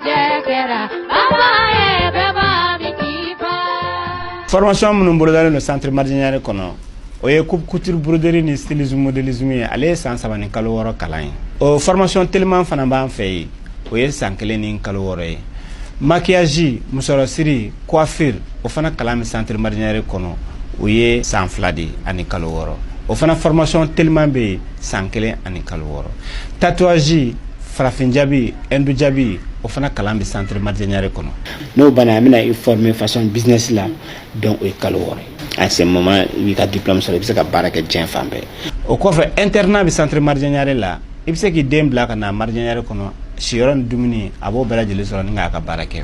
jɛ kɛra baba ye bɛɛ b'a min k'i fa. Formation minnu bolodalen don centre Mardian Niare kɔnɔ, o ye coupe couture, broderie ni stylisme, modélisme ye. Ale ye san 3 ni kalo 6 kalan ye. O formation teliman fana b'an fɛ yen, o ye san 1 ni kalo 6 ye. Maquillage, musɔrɔsiri, coiffure, o fana kalan bɛ centre Mardian Niare kɔnɔ, o ye san 2 de ani kalo 6. O fana formation teliman bɛ yen, san 1 ani kalo 6. Tatouage, farafin jabi, hindu jabi, o fana kalan bɛ centre Mardian Niare kɔnɔ. N'o banna, an bɛna i former façon business la. Donc o ye kalo 6 ye. À ce moment, i b'i ka diplôme sɔrɔ, i bɛ se ka baara kɛ diɲɛ fan bɛɛ. O kɔfɛ, internat bɛ centre Mardian Niare la. I bɛ se k'i den bila ka na Mardian Niare kɔnɔ, siyɔrɔ ni dumuni, a b'o bɛɛ lajɛlen sɔrɔ ni k'a ka baara kɛ.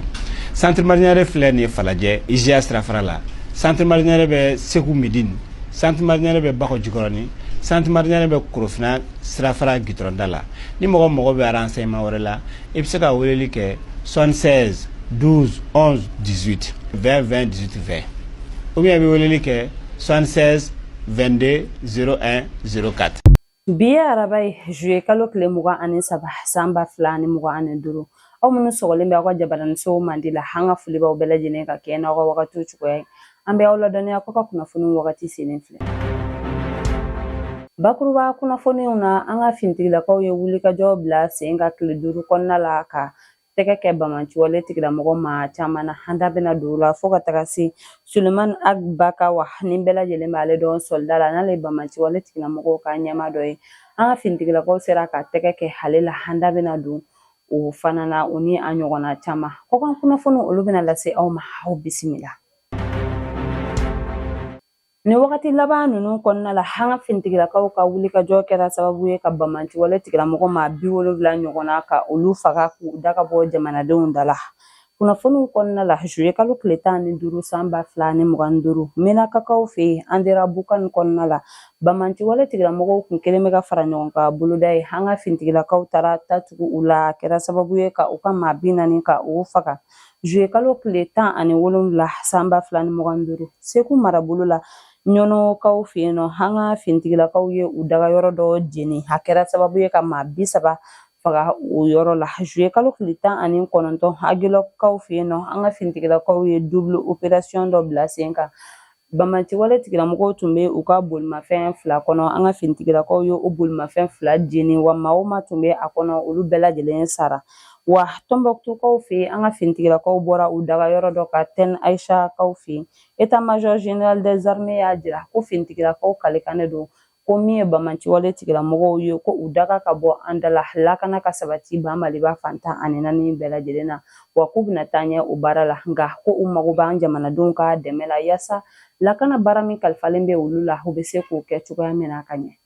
Centre Mardian Niare filɛ nin ye Falajɛ, IGA sirafara la. Centre Mardian Niare bɛ Segu Midine, centre Mardian Niare bɛ Bakɔ Jikɔrɔni, centre Mardian Niare bɛ Korofina sirafara gitɔrɔnda la. Ni mɔgɔ mago bɛ renseignement wɛrɛ la, i bɛ se ka weleli kɛ 76 12 11 18 20 20 18 20, ou bien i bɛ weleli kɛ 76 22 01 04. Bi ye araba ye, juye kalo tile 23, san 2025. Aw minnu sɔgɔlen bɛ aw ka jabaranisow mandi la, an ka foli b'aw bɛɛ lajɛlen ka kɛ n'aw ka wagatiw cogoya ye. An bɛ aw ladɔnniya ko ka kunnafoniw wagati selen filɛ. Bakuruba kunnafoniw na, an ka finitigilakaw ye wulikajɔ bila sen ka tile 5 kɔnɔna la ka tɛgɛ kɛ bamaciwale tigilamɔgɔ maa caman na. An da bɛna don o la fo ka taga se Sulemani Ag Bakawa, ni bɛɛ lajɛlen b'ale dɔn sɔlida la, n'ale ye bamaciwale tigilamɔgɔw ka ɲɛmaa dɔ ye. An ka finitigilakaw sera ka tɛgɛ kɛ ale la. An da bɛna don o fana na, o ni a ɲɔgɔnna caman. Kɔkan kunnafoniw, olu bɛna lase aw ma. Aw bisimila. Nin wagati laban ninnu kɔnɔna la, an ka finitigilakaw ka wulikajɔ kɛra sababu ye ka bamaciwale tigilamɔgɔ maa 70 ɲɔgɔnna ka olu faga k'u da ka bɔ jamanadenw da la. Kunnafoniw kɔnɔna la, juye kalo tile 15, san 2025, Menakakaw fɛ yen, Anderabukan kɔnɔna la, bamaciwale tigilamɔgɔw kun kelen bɛ ka fara ɲɔgɔn kan boloda ye. An ka finitigilakaw taara ta tugu u la, a kɛra sababu ye ka u ka maa 40 ka u faga. Juye kalo tile 17, san 2025, Segu marabolo la, Ɲɔnɔkaw fɛ yen nɔ, an ka finitigilakaw ye u daga yɔrɔ dɔ jeni, a kɛra sababu ye ka maa 30 faga o yɔrɔ la. Juye kalo tile 19, Agilɔkaw fɛ yen nɔ, an ka finitigilakaw ye double opération dɔ bila sen kan. Bamaciwale tigilamɔgɔw tun bɛ u ka bolimafɛn fila kɔnɔ. An ka finitigilakaw ye o bolimafɛn fila jeni, wa maa o maa tun bɛ a kɔnɔ, olu bɛɛ lajɛlen sara. Wa Tɔnbɔkutukaw fɛ yen, an ka finitigilakaw bɔra u daga yɔrɔ dɔ ka Tɛn Ayisakaw fɛ yen. État major général des armées y'a jira ko finitigilakaw kalekannen don ko min ye bamaciwale tigilamɔgɔw ye, ko u daga ka bɔ an da la, lakana ka sabati ba Maliba fan 14 bɛɛ lajɛlen na, wa k'u bɛna taa ɲɛ o baara la. Nka ko u mago b'an jamanadenw ka dɛmɛ la, yaasa lakana baara min kalifalen bɛ olu la, u bɛ se k'o kɛ cogoya min na ka ɲɛ.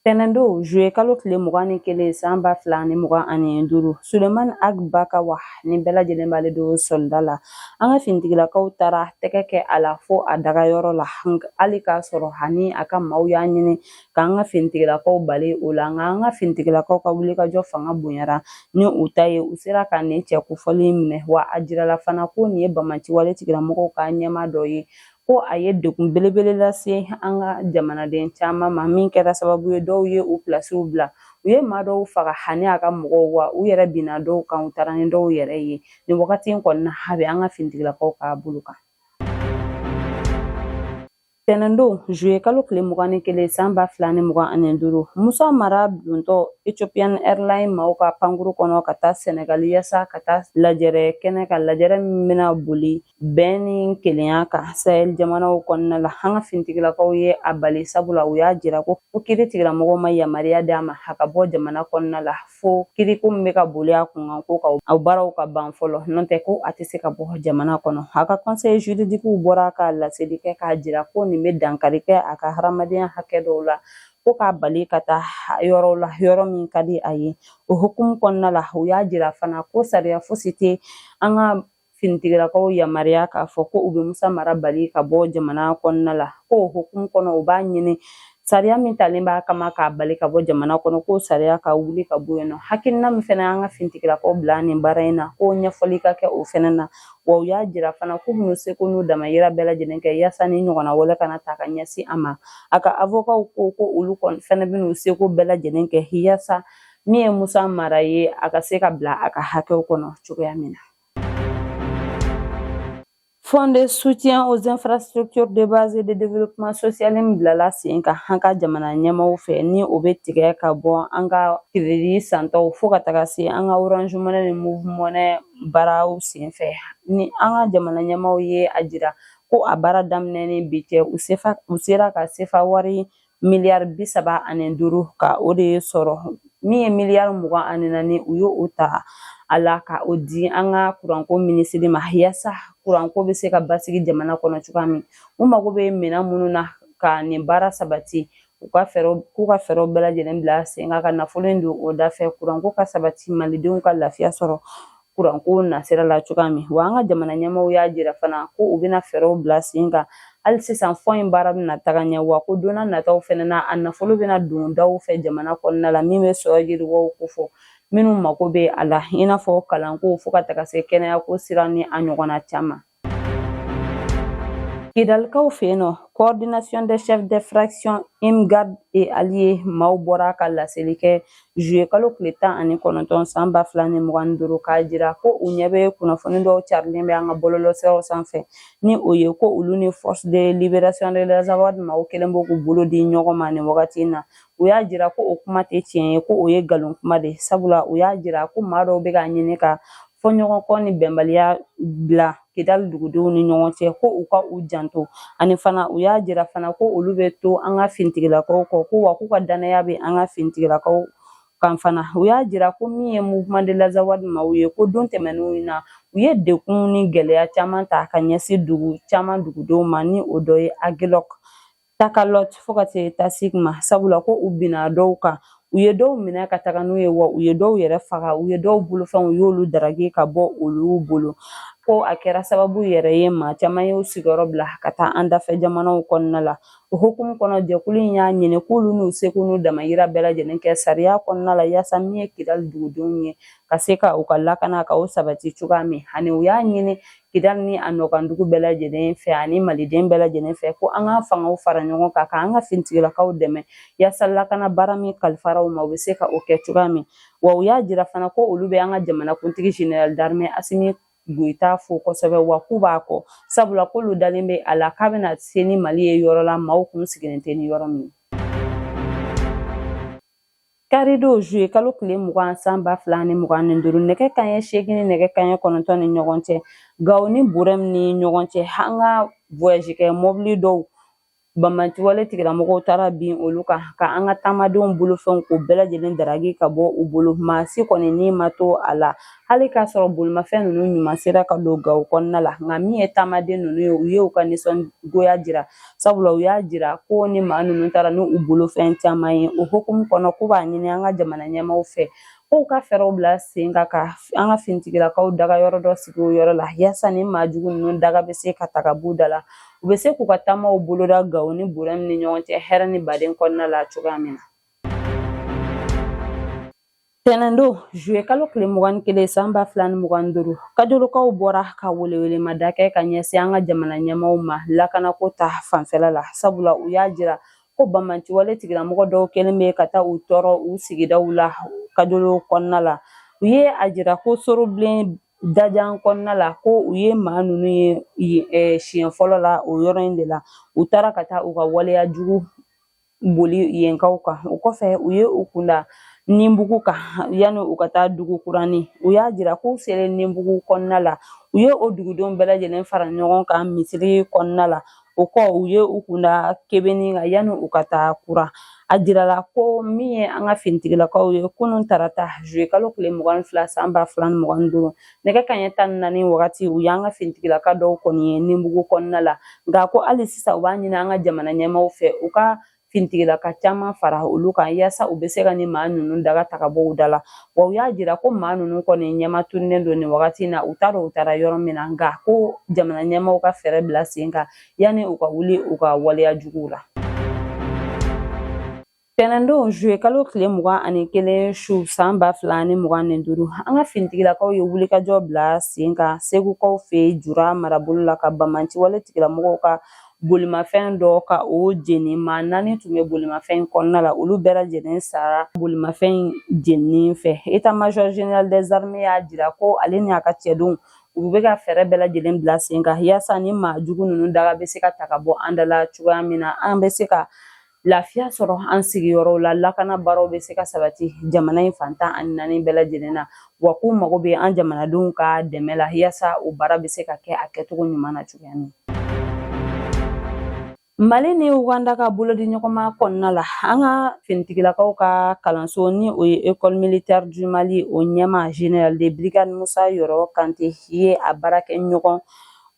Tɛnɛndon, juye kalo tile 21, san 2025, Sulemani Ag Bakawa, ni bɛɛ lajɛlen b'ale don sɔlida la, an ka finitigilakaw taara tɛgɛ kɛ a la fo a dagayɔrɔ la, hali k'a sɔrɔ ani a ka maaw y'a ɲini k'an ka finitigilakaw bali o la. Nka an ka finitigilakaw ka wulikajɔ fanga bonyara ni u ta ye, u sera ka nin cɛ kofɔlen minɛ. Wa a jirala fana ko nin ye bamaciwale tigilamɔgɔw ka ɲɛmaa dɔ ye, ko a ye degun belebele lase an ka jamanaden caman ma, min kɛra sababu ye dɔw ye u pilasiw bila, u ye maa dɔw faga ani a ka mɔgɔw, wa u yɛrɛ binna dɔw kan, u taara ni dɔw yɛrɛ ye. Nin wagati in kɔni na, a bɛ an ka finitigilakaw ka bolo kan. Tɛnɛndon, juye kalo tile 21, san 2025, Musa Mara dontɔ Ethiopian Airlines maaw ka pankuru kɔnɔ ka taa Senegal, yaasa ka taa lajɛrɛ kɛnɛ kan, lajɛrɛ min bɛna boli bɛn ni kelenya kan Sahel jamanaw kɔnɔna la, an ka finitigilakaw ye a bali, sabula u y'a jira ko kiri tigilamɔgɔw ma yamaruya d'a ma a ka bɔ jamana kɔnɔna la fo kiriko min bɛ ka boli a kun kan, ko ka o baaraw ka ban fɔlɔ, n'o tɛ ko a tɛ se ka bɔ jamana kɔnɔ. A ka conseil juridique bɔra ka laseli kɛ k'a jira ko nin bɛ dankari kɛ a ka hadamadenya hakɛ dɔw la, ko k'a bali ka taa yɔrɔw la, yɔrɔ min ka di a ye. O hukumu kɔnɔna la, u y'a jira fana ko sariya fosi tɛ an ka finitigilakaw yamaruya k'a fɔ ko u bɛ Musa Mara bali ka bɔ jamana kɔnɔna la. Ko o hukumu kɔnɔ, u b'a ɲini sariya min talen b'a kama k'a bali ka bɔ jamana kɔnɔ, k'o sariya ka wuli ka bɔ yen nɔ. Hakilina min fana y'an ka finitigilakaw bila nin baara in na, k'o ɲɛfɔli ka kɛ o fana na. Wa u y'a jira fana k'u bɛn'u seko n'u damayira bɛɛ lajɛlen kɛ yaasa ni ɲɔgɔnna wɛrɛ kana ta ka ɲɛsin a ma. A ka avocatw ko olu kɔni fana bɛn'u seko bɛɛ lajɛlen kɛ yaasa Min ye Musa Mara ye, a ka se ka bila a ka hakɛw kɔnɔ cogoya min na. Fonds de soutien aux infrastructures de base et de développement social min bilala sen kan an ka jamana ɲɛmaaw fɛ, ni o bɛ tigɛ ka bɔ an ka crédit santaw fo ka taga se an ka Orange Money ni Moov Money baaraw sen fɛ, ni an ka jamana ɲɛmaaw ye a jira ko a baara daminɛ ni bi cɛ, u sera ka sefa wari miliyari 35 ka o de sɔrɔ. Min ye miliyari 24, u ye o ta a la ka o di an ka kuranko minisiri ma, yaasa kuranko bɛ se ka basigi jamana kɔnɔ cogoya min. U mago bɛ minɛn minnu na ka nin baara sabati, u ka fɛɛrɛw k'u ka fɛɛrɛw bɛɛ lajɛlen bila sen kan ka nafolo in don o da fɛ, kuranko ka sabati, malidenw ka lafiya sɔrɔ kuranko nasira la cogoya min. Wa an ka jamana ɲɛmaaw y'a jira fana ko u bɛna fɛɛrɛw bila sen kan hali sisan, fonds in baara bɛna taga ɲɛ, wa ko don nataw fɛnɛ na, a nafolo bɛna don daw fɛ jamana kɔnɔna la min bɛ sɔrɔ yiriwaw kofɔ minnu mako bɛ a la, i n'a fɔ kalanko fo ka taga se kɛnɛyako sira ni a ɲɔgɔnna caman. Kidalikaw fɛ yen nɔ, coordination des chefs des fractions Imgad et alliés maaw bɔra ka laseli kɛ juillet kalo tile 19 san 2025, k'a jira ko u ɲɛ bɛ kunnafoni dɔw carilen bɛ an ka bɔlɔlɔsiraw sanfɛ, ni o ye ko olu ni force de libération de l'Azawad maaw kɛlen bɛ k'u bolo di ɲɔgɔn ma nin wagati in na. U y'a jira ko o kuma tɛ tiɲɛ ye, ko o ye nkalon kuma de ye, sabula u y'a jira ko maa dɔw bɛ k'a ɲini ka fɔɲɔgɔnkɔ ni bɛnbaliya bila Kidali dugudenw ni ɲɔgɔn cɛ, ko u ka u janto. Ani fana u y'a jira fana ko olu bɛ to an ka fintigilakaw kɔ, ko wa k'u ka danaya bɛ an ka fintigilakaw kan fana. U y'a jira ko min ye mouvement de l'Azawad maaw ye, ko don tɛmɛnenw na, u ye dekun ni gɛlɛya caman ta ka ɲɛsin dugu caman dugudenw ma, ni o dɔ ye Aguelhok, Takalot fo ka se Tasik ma, sabula ko u binna dɔw kan, u ye dɔw minɛ ka taga n'u ye, wa u ye dɔw yɛrɛ faga, u ye dɔw bolofɛnw, u y'olu daraki ka bɔ olu bolo, ko a kɛra sababu yɛrɛ ye maa caman y'u sigiyɔrɔ bila ka taa an dafɛ jamanaw kɔnɔna la. O hukumu kɔnɔ, jɛkulu in y'a ɲini k'olu n'u seko n'u damayira bɛɛ lajɛlen kɛ sariya kɔnɔna la, yaasa min ye Kidali dugudenw ye ka se ka u ka lakana ka o sabati cogoya min. Ani u y'a ɲini Kidali ni a nɔkandugu bɛɛ lajɛlen fɛ ani maliden bɛɛ lajɛlen fɛ ko an ka fangaw fara ɲɔgɔn kan k'an ka finitigilakaw dɛmɛ, yaasa lakana baara min kalifara u ma, u bɛ se ka o kɛ cogoya min. Wa u y'a jira fana ko olu bɛ an ka jamanakuntigi général d'armée Asimi Goyita fo kosɛbɛ, wa k'u b'a kɔ, sabula k'olu dalen bɛ a la k'a bɛna se ni Mali ye yɔrɔ la maaw kun sigilen tɛ ni yɔrɔ min. Karidon juillet kalo tile 20 san 2025, nɛgɛ kanɲɛ 8 ni nɛgɛ kanɲɛ 9 ni ɲɔgɔn cɛ, Gawo ni Burɛm ni ɲɔgɔn cɛ, an ka voyage kɛ mɔbili dɔw, banbaanciwale tigilamɔgɔw taara bin olu kan ka an ka taamadenw bolofɛnw k'o bɛɛ lajɛlen daraki ka bɔ u bolo. Maa si kɔni ni ma to a la, hali k'a sɔrɔ bolimafɛn ninnu ɲuman sera ka don Gawo kɔnɔna la. Nka min ye taamaden ninnu ye, u ye u ka nisɔngoya jira, sabula u y'a jira ko ni maa ninnu taara ni u bolofɛn caman ye. O hukumu kɔnɔ, k'u b'a ɲini an ka jamana ɲɛmaaw fɛ k'u ka fɛɛrɛw bila sen kan ka an ka finitigilakaw daga yɔrɔ dɔ sigi o yɔrɔ la, yaasa ni maa jugu ninnu daga bɛ se ka ta ka b'u da la, u bɛ se k'u ka taamaw boloda Gawo ni Burɛm ni ɲɔgɔn cɛ hɛrɛ ni baden kɔnɔna la cogoya min na. Tɛnɛndon juillet kalo tile 21 san 2025, Kajolokaw bɔra ka welewelemada kɛ ka ɲɛsin an ka jamana ɲɛmaaw ma lakanako ta fanfɛla la, sabula u y'a jira ko banbaanciwale tigilamɔgɔ dɔw kɛlen bɛ ka taa u tɔɔrɔ u sigidaw la Kajolo kɔnɔna la. U ye a jira ko Sorobilen dajan kɔnɔna la, ko u ye maa ninnu ye siɲɛ fɔlɔ la o yɔrɔ in de la. U taara ka taa u ka waleya jugu boli yenkaw kan. O kɔfɛ, u ye u kunda Ninbugu kan yanni u ka taa dugu kurani. U y'a jira k'u selen Ninbugu kɔnɔna la, u ye o dugudenw bɛɛ lajɛlen fara ɲɔgɔn kan misiri kɔnɔna la. O kɔ, u ye u kunda Kebeni kan yanni u ka taa Kura. A jirala ko min ye an ka finitigilakaw ye, kunun tarata juillet kalo tile 22 san 2025, nɛgɛ kanɲɛ 14 wagati, u y'an ka finitigilaka dɔw kɔni ye Ninbugu kɔnɔna la. Nka ko hali sisan u b'a ɲini an ka jamana ɲɛmaaw fɛ u ka finitigilaka caman fara olu kan, yaasa u bɛ se ka ni maa ninnu daga ta ka bɔ u da la. Wa u y'a jira ko maa ninnu kɔni ɲɛma tununnen don nin wagati in na, u t'a dɔn u taara yɔrɔ min na. Nka ko jamana ɲɛmaaw ka fɛɛrɛ bila sen kan yanni u ka wuli u ka waleya juguw la. Tɛnɛndon juillet kalo tile 21 su san 2025, an ka finitigilakaw ye wulikajɔ bila sen kan Segukaw fɛ Jura marabolo la ka banbaanciwale tigilamɔgɔw ka Bolimafɛn dɔ ka o jeni. Maa 4 tun bɛ bolimafɛn in kɔnɔna la, olu bɛɛ lajɛlen sara bolimafɛn in jenini fɛ. État major général des armées y'a jira ko ale ni a ka cɛdenw, u bɛ ka fɛɛrɛ bɛɛ lajɛlen bila sen kan yaasa ni maa jugu ninnu daga bɛ se ka ta ka bɔ an da la cogoya min na, an bɛ se ka lafiya sɔrɔ an sigiyɔrɔw la, lakana baaraw bɛ se ka sabati jamana in fan 14 bɛɛ lajɛlen na. Wa k'u mago bɛ an jamanadenw ka dɛmɛ la yaasa o baara bɛ se ka kɛ a kɛcogo ɲuman na cogoya min. Mali ni Uganda ka bolodiɲɔgɔnma kɔnɔna la, an ka finitigilakaw ka kalanso ni o ye École militaire du Mali, o ɲɛmaa général de brigade Musa Yɔrɔ Kante ye a baarakɛ ɲɔgɔn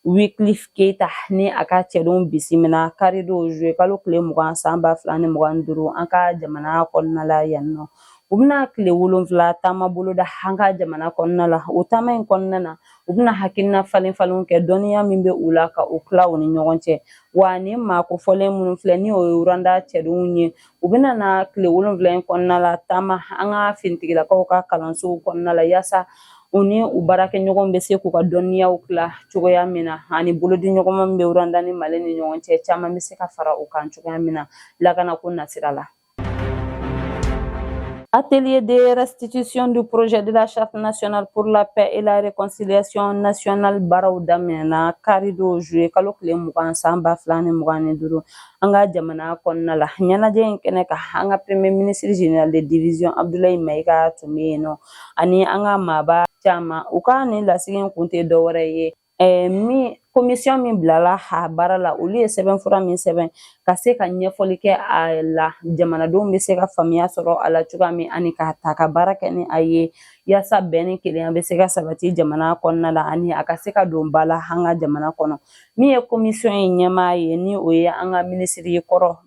Wycliffe Keita ni a ka cɛdenw bisimila karidon juillet kalo tile 20 san 2025 an ka jamana kɔnɔna la yan nɔ. U bɛna tile 7 taama boloda an ka jamana kɔnɔna la. O taama in kɔnɔna na, u bɛna hakilina falen falenw kɛ, dɔnniya min bɛ u la ka o tila u ni ɲɔgɔn cɛ. Wa ni maa kofɔlen minnu filɛ ni o ye Rwanda cɛdenw ye, u bɛna na tile 7 in kɔnɔna la taama an ka finitigilakaw ka kalansow kɔnɔna la yaasa u ni u baarakɛɲɔgɔnw bɛ se k'u ka dɔnniyaw tila cogoya min na, ani bolodiɲɔgɔnma min bɛ Rwanda ni Mali ni ɲɔgɔn cɛ, caman bɛ se ka fara o kan cogoya min na lakanako nasira la. Atelier de restitution du projet de la Charte nationale pour la paix et la réconciliation nationale baaraw daminɛna karidon juillet kalo tile 20 san 2025 an ka jamana kɔnɔna la. Ɲɛnajɛ in kɛnɛ kan, an ka premier ministre général de division Abdoulaye Maïga tun bɛ yen nɔ, ani an ka maaba caman. U ka nin lasigi in kun tɛ dɔwɛrɛ ye, min commission min bilala a baara la, olu ye sɛbɛnfura min sɛbɛn ka se ka ɲɛfɔli kɛ a la, jamanadenw bɛ se ka faamuya sɔrɔ a la cogoya min, ani ka ta ka baara kɛ ni a ye yaasa bɛn ni kelenya bɛ se ka sabati jamana kɔnɔna la, ani a ka se ka don ba la an ka jamana kɔnɔ. Min ye commission in ɲɛmaa ye, ni o ye an ka minisiri kɔrɔ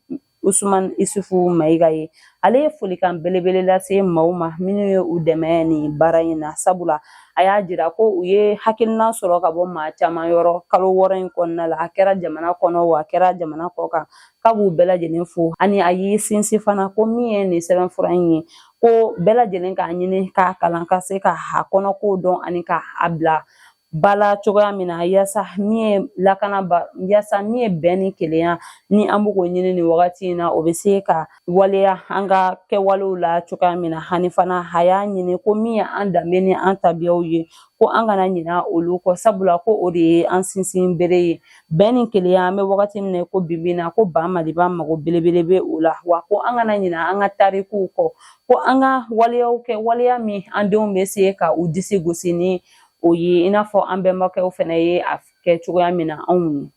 Usman Isufu Mayiga ye, ale ye folikan belebele lase maaw ma minnu ye u dɛmɛ nin baara in na, sabula a y'a jira ko u ye hakilina sɔrɔ ka bɔ maa caman yɔrɔ kalo 6 in kɔnɔna la, a kɛra jamana kɔnɔ wa a kɛra jamana kɔ kan, k'a b'u bɛɛ lajɛlen fo. Ani a y'i sinsin fana ko min ye nin sɛbɛnfura in ye, ko bɛɛ lajɛlen k'a ɲini k'a kalan ka se ka a kɔnɔko dɔn, ani k'a bila ba la cogoya min na, yaasa min ye lakana ba, yaasa min ye bɛn ni kelenya ni an bɛ k'o ɲini nin wagati in na, o bɛ se ka waleya an ka kɛwalew la cogoya min na. Ani fana a y'a ɲini ko min ye an danbe ni an tabiyaw ye, ko an kana ɲina olu kɔ, sabula ko o de ye an sinsin bere ye. Bɛn ni kelenya, an bɛ wagati min na ko bi bi in na, ko ba Maliba mago belebele bɛ o la. Wa ko an kana ɲina an ka tarikuw kɔ, ko an ka waleyaw kɛ, waleya min an denw bɛ se ka u disi gosi ni o ye, i n'a fɔ an bɛnbakɛw fana ye a kɛ cogoya min na anw ye.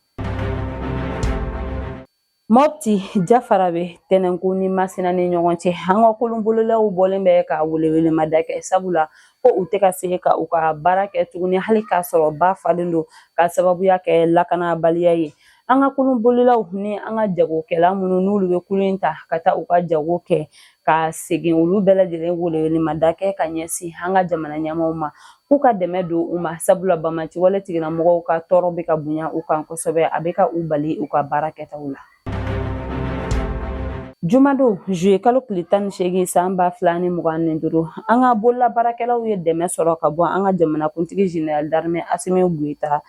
Mɔpti Jafarabe Tɛnɛnku ni Masina ni ɲɔgɔn cɛ, an ka kolonbololaw bɔlen bɛ ka welewelemada kɛ, sabula ko u tɛ ka se ka u ka baara kɛ tuguni hali k'a sɔrɔ ba falen don, ka sababuya kɛ lakanabaliya ye. An ka kolonbolilaw ni an ka jagokɛla minnu n'olu bɛ kulun in ta ka taa u ka jago kɛ ka segin, olu bɛɛ lajɛlen welewelemada kɛ ka ɲɛsin an ka jamana ɲɛmaaw ma k'u ka dɛmɛ don u ma, sabula banbaanciwale tigilamɔgɔw ka tɔɔrɔ bɛ ka bonya u kan kosɛbɛ, a bɛ ka u bali u ka baara kɛtaw la. Jumadon juillet kalo tile 18 san 2025, an ka bololabaarakɛlaw ye dɛmɛ sɔrɔ ka bɔ an ka jamanakuntigi général d'armée Asimi Goyita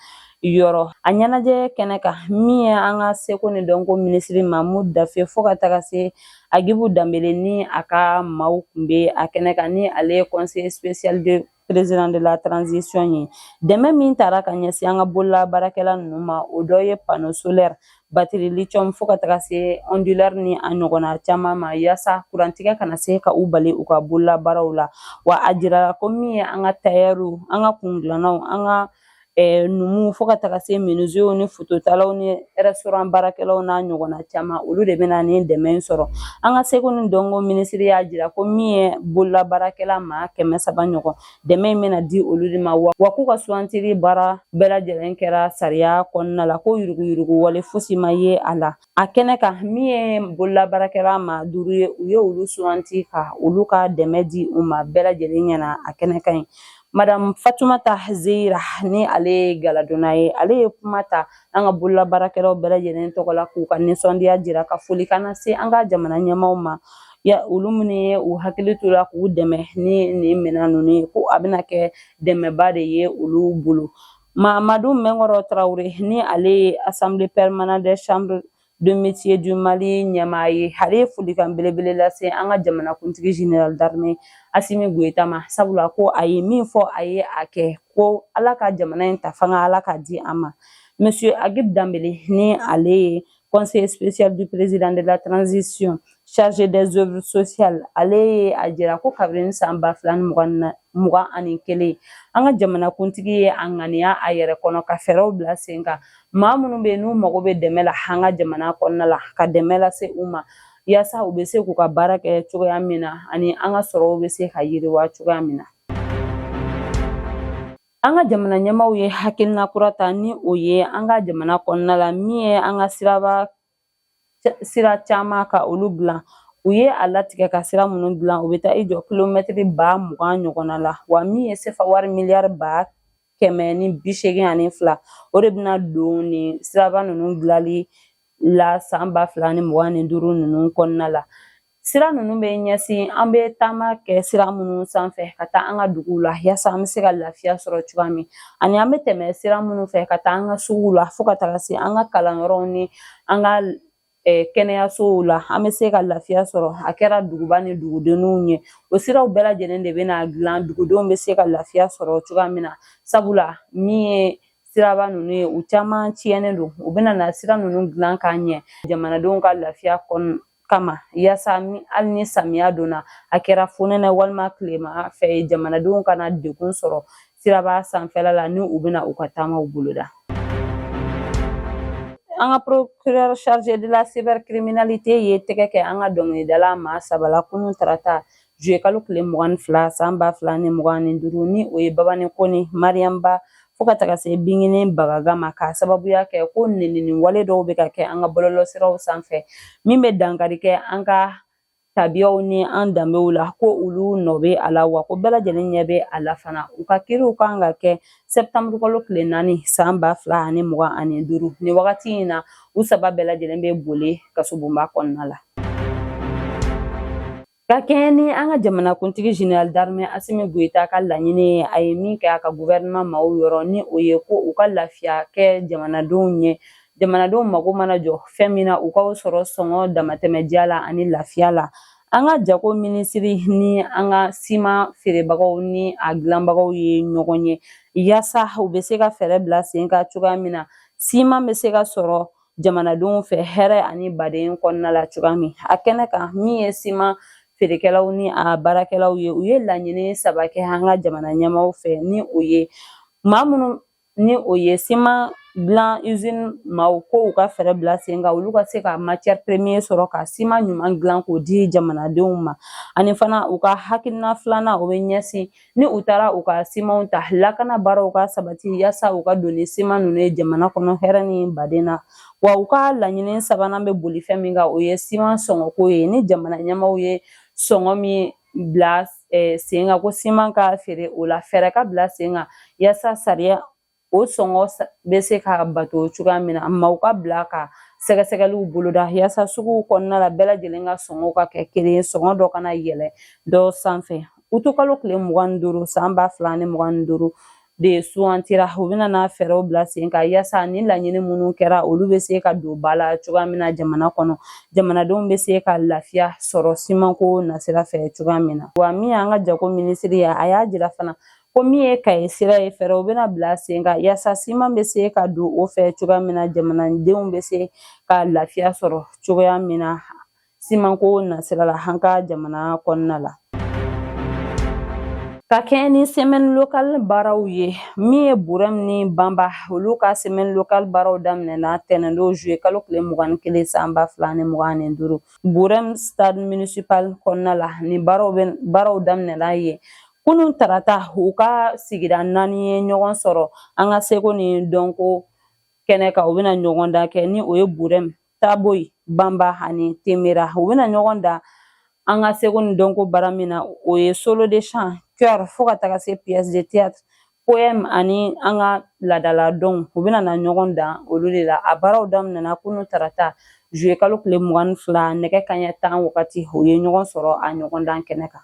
yɔrɔ. A ɲɛnajɛ kɛnɛ kan, min ye an ka seko ni dɔnko minisiri Mamudu Dafe fo ka taga se Agibu Danbele ni a ka maaw tun bɛ a kɛnɛ kan, ni ale ye conseiller spécial de président de la transition ye. Dɛmɛ min taara ka ɲɛsin an ka bololabaarakɛla ninnu ma, o dɔ ye panneau solaire, batterie lithium fo ka taga se onduleur ni a ɲɔgɔnna caman ma, yaasa kurantigɛ kana se ka u bali u ka bololabaaraw la. Wa a jirala ko min ye an ka tailleur, an ka kundilannaw, an ka numuw fo ka taga se menuisiers ni fototalaw ni restaurant baarakɛlaw n'a ɲɔgɔnna caman, olu de bɛna nin dɛmɛ in sɔrɔ. An ka seko ni dɔnko minisiri y'a jira ko min ye bololabaarakɛla maa 300 ɲɔgɔn, dɛmɛ in bɛna di olu de ma. Wa k'u ka sugantili baara bɛɛ lajɛlen kɛra sariya kɔnɔna la, ko yuruguyurugu wale fosi ma ye a la. A kɛnɛ kan, min ye bololabaarakɛla maa 5 ye, u ye olu suganti ka olu ka dɛmɛ di u ma bɛɛ lajɛlen ɲɛna a kɛnɛ kan yen. Madame Fatumata Zeyira, ni ale ye galadonna ye, ale ye kuma ta an ka bololabaarakɛlaw bɛɛ lajɛlen tɔgɔ la k'u ka nisɔndiya jira, ka folikan lase an ka jamana ɲɛmaaw ma, ya olu minnu ye u hakili to la k'u dɛmɛ ni nin minɛn ninnu ye, ko a bɛna kɛ dɛmɛba de ye olu bolo. Mahamadu Mɛnkɔrɔ Tarawele, ni ale ye Assemblée permanente des chambres de métiers du Mali ɲɛmaa ye, ale ye folikan belebele lase an ka jamanakuntigi général d'armée Asimi Goyita ma, sabula ko a ye min fɔ, a ye a kɛ, ko Ala ka jamana in ta fanga, Ala k'a di an ma. Monsieur Agib Dambele, ni ale ye conseiller spécial du président de la transition chargé des œuvres sociales, ale ye a jira ko kabini san 2021, an ka jamanakuntigi ye a ŋaniya a yɛrɛ kɔnɔ ka fɛɛrɛw bila sen kan, maa minnu bɛ yen n'u mago bɛ dɛmɛ la an ka jamana kɔnɔna la, ka dɛmɛ lase u ma yaasa u bɛ se k'u ka baara kɛ cogoya min na, ani an ka sɔrɔw bɛ se ka yiriwa cogoya min na. An ka jamana ɲɛmaaw ye hakilina kura ta, ni o ye an ka jamana kɔnɔna la, min ye an ka siraba sira caman ka olu dilan. U ye a latigɛ ka sira minnu dilan, u bɛ taa i jɔ kilomɛtiri 20 000 ɲɔgɔnna la, wa min ye sefa wari miliyari 182, o de bɛna don nin siraba ninnu dilanli la san 2025 ninnu kɔnɔna la. Sira ninnu bɛ ɲɛsin an bɛ taama kɛ sira minnu sanfɛ ka taa an ka duguw la, yaasa an bɛ se ka lafiya sɔrɔ cogoya min, ani an bɛ tɛmɛ sira minnu fɛ ka taa an ka suguw la, fo ka taga se an ka kalanyɔrɔw ni an ka kɛnɛyasow la, an bɛ se ka lafiya sɔrɔ. A kɛra duguba ni dugudenninw ye, o siraw bɛɛ lajɛlen de bɛna dilan, dugudenw bɛ se ka lafiya sɔrɔ cogoya min na, sabula min ye siraba ninnu ye, u caman tiɲɛnen don. U bɛna na sira ninnu dilan k'a ɲɛ jamanadenw ka lafiya kɔnɔ kama, yaasa hali ni samiya donna, a kɛra fonɛnɛ walima tilema fɛ, jamanadenw kana degun sɔrɔ siraba sanfɛla la ni u bɛna u ka taamaw boloda. An ka procureur chargé de la cybercriminalité ye tɛgɛ kɛ an ka dɔnkilidala maa saba la kunun tarata, juillet kalo tile 22 san 2025, ni o ye Babani Kone, Mariam Ba, fo ka taga se Bingini Bagaga ma, k'a sababuya kɛ ko nenini wale dɔw bɛ ka kɛ an ka bɔlɔlɔsiraw sanfɛ, min bɛ dankari kɛ an ka tabiyaw ni an danbew la, ko olu nɔ bɛ a la, wa ko bɛɛ lajɛlen ɲɛ bɛ a la fana. U ka kiriw kan ka kɛ sɛptanburu kalo tile 4 san 2025. Nin wagati in na, u saba bɛɛ lajɛlen bɛ boli kasobonba kɔnɔna la. Ka kɛɲɛ ni an ka jamanakuntigi général d'armée Asimi Goyita ka laɲini ye, a ye min kɛ a ka gouvernement maaw yɔrɔ, ni o ye ko u ka lafiya kɛ jamanadenw ye, jamanadenw mago mana jɔ fɛn min na, u k'o sɔrɔ sɔngɔ damatɛmɛdiya la ani lafiya la. An ka jago minisiri ni an ka siman feerebagaw ni a dilanbagaw ye ɲɔgɔn ye, yaasa u bɛ se ka fɛɛrɛ bila sen kan cogoya min na, siman bɛ se ka sɔrɔ jamanadenw fɛ hɛrɛ ani baden kɔnɔna la cogoya min. A kɛnɛ kan, min ye siman feerekɛlaw ni a baarakɛlaw ye, u ye laɲini saba kɛ an ka jamana ɲɛmaaw fɛ, ni o ye maa minnu ni o ye siman dilan usine maaw, ko u ka fɛɛrɛ bila sen kan, olu ka se ka matière première sɔrɔ ka siman ɲuman dilan k'o di jamanadenw ma. Ani fana, u ka hakilina filanan, o bɛ ɲɛsin ni u taara u ka simanw ta, lakana baaraw ka sabati yaasa u ka don ni siman ninnu ye jamana kɔnɔ hɛrɛ ni baden na. Wa u ka laɲini sabanan bɛ boli fɛn min kan, o ye siman sɔngɔko ye. Ni jamana ɲɛmaaw ye sɔngɔ min bila sen kan ko siman ka feere, o la fɛɛrɛ ka bila sen kan yaasa sariya o sɔngɔ bɛ se ka bato cogoya min na. Maaw ka bila ka sɛgɛsɛgɛliw boloda yaasa suguw kɔnɔna la, bɛɛ lajɛlen ka sɔngɔw ka kɛ kelen ye, sɔngɔ dɔ kana yɛlɛ dɔ sanfɛ. Utukalo tile 25 san 2025 de sugantira, u bɛna na fɛɛrɛw bila sen kan yaasa ni laɲini minnu kɛra, olu bɛ se ka don ba la cogoya min na jamana kɔnɔ, jamanadenw bɛ se ka lafiya sɔrɔ simanko nasira fɛ cogoya min na. Wa min y'an ka jago minisiri ye, a y'a jira fana ko min ye Kayi sira ye, fɛɛrɛw bɛna bila sen kan yaasa siman bɛ se ka don o fɛ cogoya min na, jamanadenw bɛ se ka lafiya sɔrɔ cogoya min na simanko nasira la an ka jamana kɔnɔna la. Ka kɛɲɛ ni semaine locale baaraw ye, min ye Burɛm ni Banba, olu ka semaine locale baaraw daminɛna tɛnɛndon juillet kalo tile 21 san 2025, Burɛm stade municipal kɔnɔna la. Ni baaraw daminɛna yen kunun tarata, u ka sigida naani ye ɲɔgɔn sɔrɔ an ka seko ni dɔnko kɛnɛ kan. U bɛna ɲɔgɔndan kɛ, ni o ye Burɛm, Taboyi, Banba ani Temera. U bɛna ɲɔgɔn dan an ka seko ni dɔnko baara min na, o ye solo de chant, chœur, fo ka taga se pièce de théâtre, poème ani an ka laadala dɔnw. U bɛna na ɲɔgɔn dan olu de la. A baaraw daminɛna kunun tarata juillet kalo tile 22, nɛgɛ kanɲɛ 10 wagati, u ye ɲɔgɔn sɔrɔ a ɲɔgɔndan kɛnɛ kan.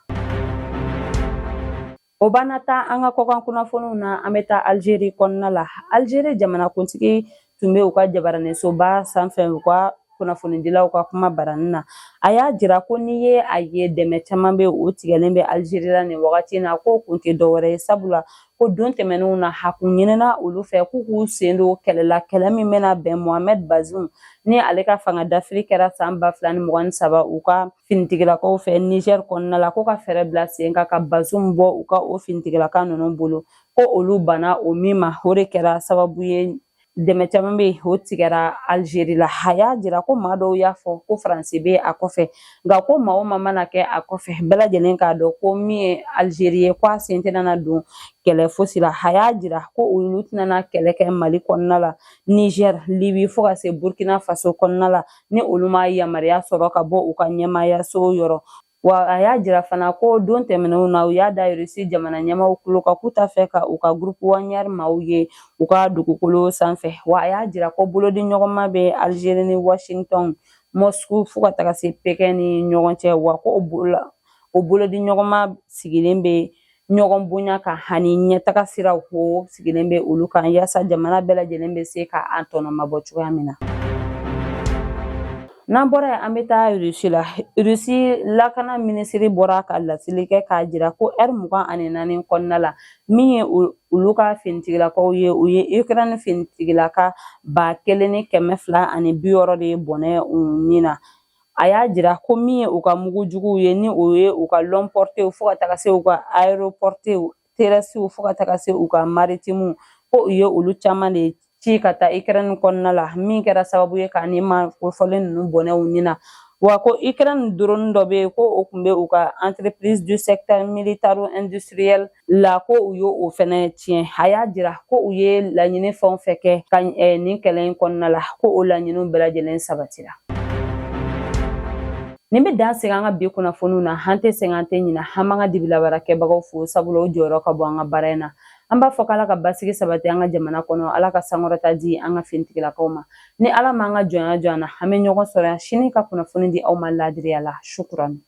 O b'an ta an ka kɔkan kunnafoniw na, an bɛ taa Algérie kɔnɔna la. Algérie jamanakuntigi tun bɛ u ka jabaraninsoba sanfɛ u ka kunnafonidilaw ka kuma barani na. A y'a jira ko n'i ye a ye dɛmɛ caman bɛ o tigɛlen bɛ Algérie la nin wagati na, k'o kun tɛ dɔwɛrɛ ye, sabula ko don tɛmɛnenw na a kun ɲinina olu fɛ k'u k'u sen don kɛlɛ la, kɛlɛ min bɛna bɛn Mohamed Bazoum ni ale ka fanga dafiri kɛra san 2023 u ka finitigilakaw fɛ Niger kɔnɔna la, ko ka fɛɛrɛ bila sen kan ka Bazoum bɔ u ka o finitigilaka ninnu bolo, ko olu banna o min ma. O de kɛra sababu ye dɛmɛ caman bɛ yen o tigɛra Algérie la. A y'a jira ko maa dɔw y'a fɔ ko Faransi bɛ a kɔfɛ, nka ko maa o maa mana kɛ a kɔfɛ, bɛɛ lajɛlen k'a dɔn ko min ye Algérie ye, ko a sen tɛna don kɛlɛ fosi la. A y'a jira ko olu tɛna kɛlɛ kɛ Mali kɔnɔna la, Niger, Libye, fo ka se Burkina Faso kɔnɔna la, ni olu ma yamaruya sɔrɔ ka bɔ u ka ɲɛmaayaso yɔrɔ. Wa a y'a jira fana ko don tɛmɛnenw na, u y'a da Russie jamana ɲɛmaaw tulo kan k'u t'a fɛ ka u ka groupe Wagner maaw ye u ka dugukolo sanfɛ. Wa a y'a jira ko bolodi ɲɔgɔnma bɛ Algérie ni Washington, Moscou, fo ka taga se Pékin ni ɲɔgɔn cɛ. Wa ko o bolodi ɲɔgɔnma sigilen bɛ ɲɔgɔn bonya kan ani ɲɛtaga siraw ko sigilen bɛ olu kan, yaasa jamana bɛɛ lajɛlen bɛ se ka a tɔnɔmabɔ cogoya min na. N'an bɔra yen, an bɛ taa Russie la. Russie lakana minisiri bɔra ka laseli kɛ k'a jira ko ɛri 24 kɔnɔna la, min ye olu ka finitigilakaw ye, u ye Ukraine finitigilaka 1260 de bɔnɛ u ni na. A y'a jira ko min ye u ka mugu juguw ye, ni o ye u ka longue portée, fo ka taga se u ka aéroportée terrestre, fo ka taga se u ka maritime, ko u ye olu caman de ci ka taa Ukraine kɔnɔna la, min kɛra sababu ye ka ni maa kofɔlen ninnu bɔnɛ u ni na. Wa ko Ukraine drone dɔ bɛ yen, ko o tun bɛ u ka entreprise du secteur militaro industriel la, ko u y'o fɛnɛ tiɲɛ. A y'a jira ko u ye laɲini fɛn o fɛn kɛ ka nin kɛlɛ in kɔnɔna la, ko o laɲiniw bɛɛ lajɛlen sabatira. Nin bɛ dan sigi an ka bi kunnafoniw na. An tɛ sɛgɛn, an tɛ ɲinɛ, an b'an ka dibilabarakɛbagaw fo, sabula o jɔyɔrɔ ka bon an ka baara in na. An b'a fɔ k'Ala ka basigi sabati an ka jamana kɔnɔ, Ala ka sankɔrɔta di an ka finitigilakaw ma. Ni Ala m'an ka jɔnya jɔ an na, an bɛ ɲɔgɔn sɔrɔ yan sini ka kunnafoni di aw ma laadiriya la. Shukuran.